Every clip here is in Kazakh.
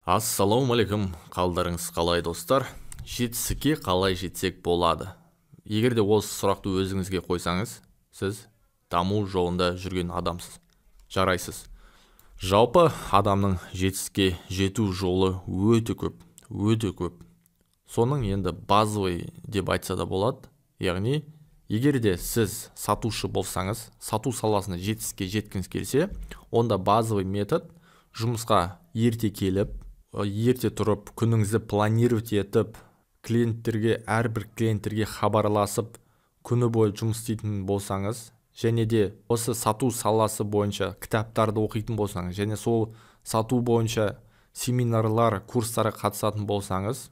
Ассалаумағалейкум, қалдарыңыз қалай, достар? Жетістікке қалай жетсек болады? Егер де осы сұрақты өзіңізге қойсаңыз, сіз даму жолында жүрген адамсыз, жарайсыз. Жалпы адамның жетістікке жету жолы өте көп, өте көп. Соның енді базовый деп айтса да болады. Яғни егер де сіз сатушы болсаңыз, сату саласында жетістікке жеткіңіз келсе, онда базовый метод: жұмысқа ерте келіп, ерте тұрып, күніңізді планировать етіп, клиенттерге, әрбір клиенттерге хабарласып, күні бойы жұмыс істейтін болсаңыз және де осы сату саласы бойынша кітаптарды оқитын болсаңыз және сол сату бойынша семинарлар, курстарға қатысатын болсаңыз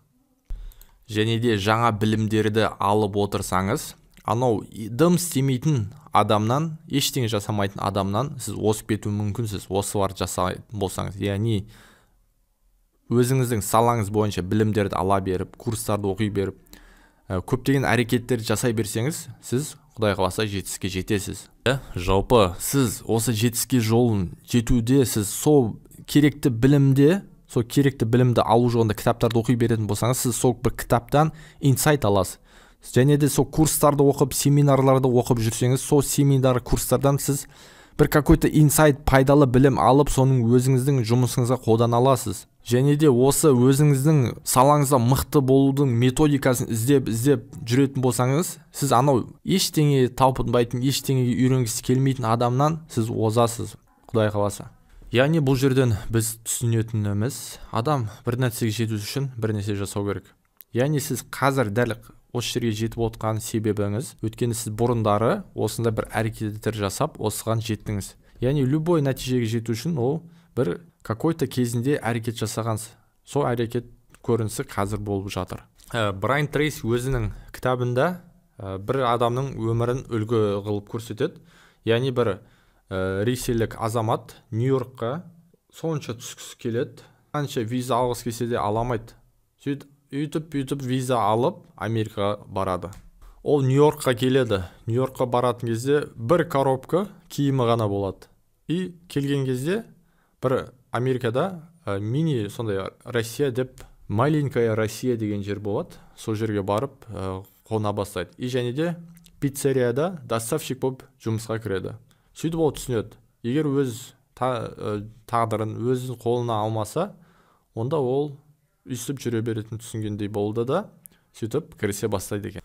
және де жаңа білімдерді алып отырсаңыз, анау дым істемейтін адамнан, ештеңе жасамайтын адамнан сіз озып кетуі мүмкінсіз, осыларды жасайтын болсаңыз. Яғни өзіңіздің салаңыз бойынша білімдерді ала беріп, курстарды оқи беріп, көптеген әрекеттерді жасай берсеңіз, сіз, құдай қаласа, жетістікке жетесіз. Жалпы сіз осы жетістікке жолын жетуде, сіз сол керекті білімде, сол керекті білімді алу жолында кітаптарды оқи беретін болсаңыз, сіз сол бір кітаптан инсайт аласыз. Және де сол курстарды оқып, семинарларды оқып жүрсеңіз, сол семинар, курстардан сіз бір какой-то инсайт, пайдалы білім алып, соның өзіңіздің жұмысыңызға қолдана аласыз. Және де осы өзіңіздің салаңызда мықты болудың методикасын іздеп іздеп жүретін болсаңыз, сіз анау ештеңе талпынбайтын, ештеңеге үйренгісі келмейтін адамнан сіз озасыз, құдай қаласа. Яғни бұл жерден біз түсінетініміз: адам бір нәрсеге жету үшін бір нәрсе жасау керек. Яғни сіз қазір дәл осы жерге жетіп отқан себебіңіз, өйткені сіз бұрындары осындай бір әрекеттер жасап, осыған жеттіңіз. Яғни любой нәтижеге жету үшін ол бір какой-то кезінде әрекет жасағансыз, сол әрекет көрінісі қазір болып жатыр. Брайан Трейси өзінің кітабында бір адамның өмірін үлгі қылып көрсетеді. Яғни бір ресейлік азамат Нью-Йоркқа сонша түскісі келеді, қанша виза алғысы келсе де, ала алмайды. Сөйтіп, үйтіп бүйтіп виза алып, Америкаға барады. Ол Нью-Йоркқа келеді. Нью-Йоркқа баратын кезде бір коробка киімі ғана болады. И келген кезде бір Америкада мини сондай Россия деп, маленькая Россия деген жер болады, сол жерге барып қона бастайды. И және де пиццерияда доставщик болып жұмысқа кіреді. Сөйтіп ол түсінеді: егер өз тағдырын өзінің қолына алмаса, онда ол өйстіп жүре беретінін түсінгендей болды да, сөйтіп кірісе бастайды екен.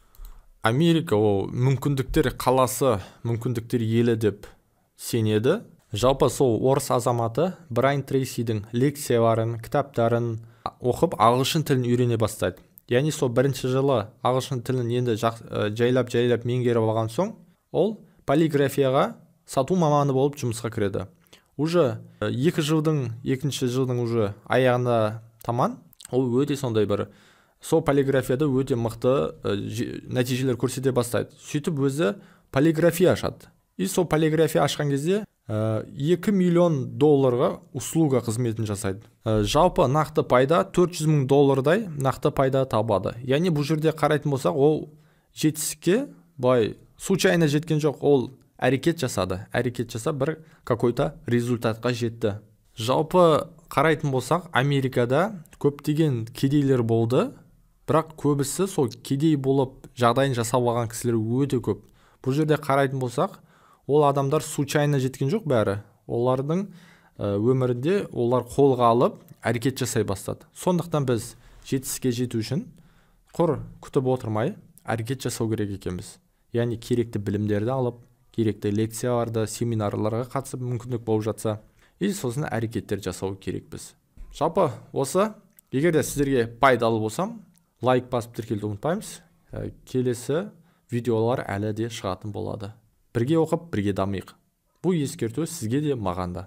Америка ол мүмкіндіктер қаласы, мүмкіндіктер елі деп сенеді. Жалпы сол орыс азаматы Брайан Трейсидің лекцияларын, кітаптарын оқып, ағылшын тілін үйрене бастайды. Яғни сол бірінші жылы ағылшын тілін енді жайлап жайлап меңгеріп алған соң, ол полиграфияға сату маманы болып жұмысқа кіреді. Уже 2 жылдың, екінші жылдың уже аяғына таман ол өте сондай бір сол полиграфияда өте мықты нәтижелер көрсете бастайды. Сөйтіп өзі полиграфия ашады. И сол полиграфия ашқан кезде 2 миллион долларға услуга қызметін жасайды. Жалпы нақты пайда 400 мың доллардай нақты пайда табады. Яғни бұл жерде қарайтын болсақ, ол жетістікке былай случайно жеткен жоқ, ол әрекет жасады. Әрекет жасап, бір какой-то результатқа жетті. Жалпы қарайтын болсақ, Америкада көптеген кедейлер болды, бірақ көбісі сол кедей болып, жағдайын жасап алған кісілер өте көп. Бұл жерде қарайтын болсақ, ол адамдар случайно жеткен жоқ бәрі. Олардың өмірінде олар қолға алып, әрекет жасай бастады. Сондықтан біз жетістікке жету үшін құр күтіп отырмай, әрекет жасау керек екенбіз. Яғни керекті білімдерді алып, керекті лекцияларды, семинарларға қатысып, мүмкіндік болып жатса, и сосын әрекеттер жасау керекпіз. Жалпы осы. Егер де сіздерге пайдалы болсам, лайк басып, тіркелуді ұмытпаймыз. Келесі видеолар әлі де шығатын болады. Бірге оқып, бірге дамиық. Бұл ескерту сізге де, маған да.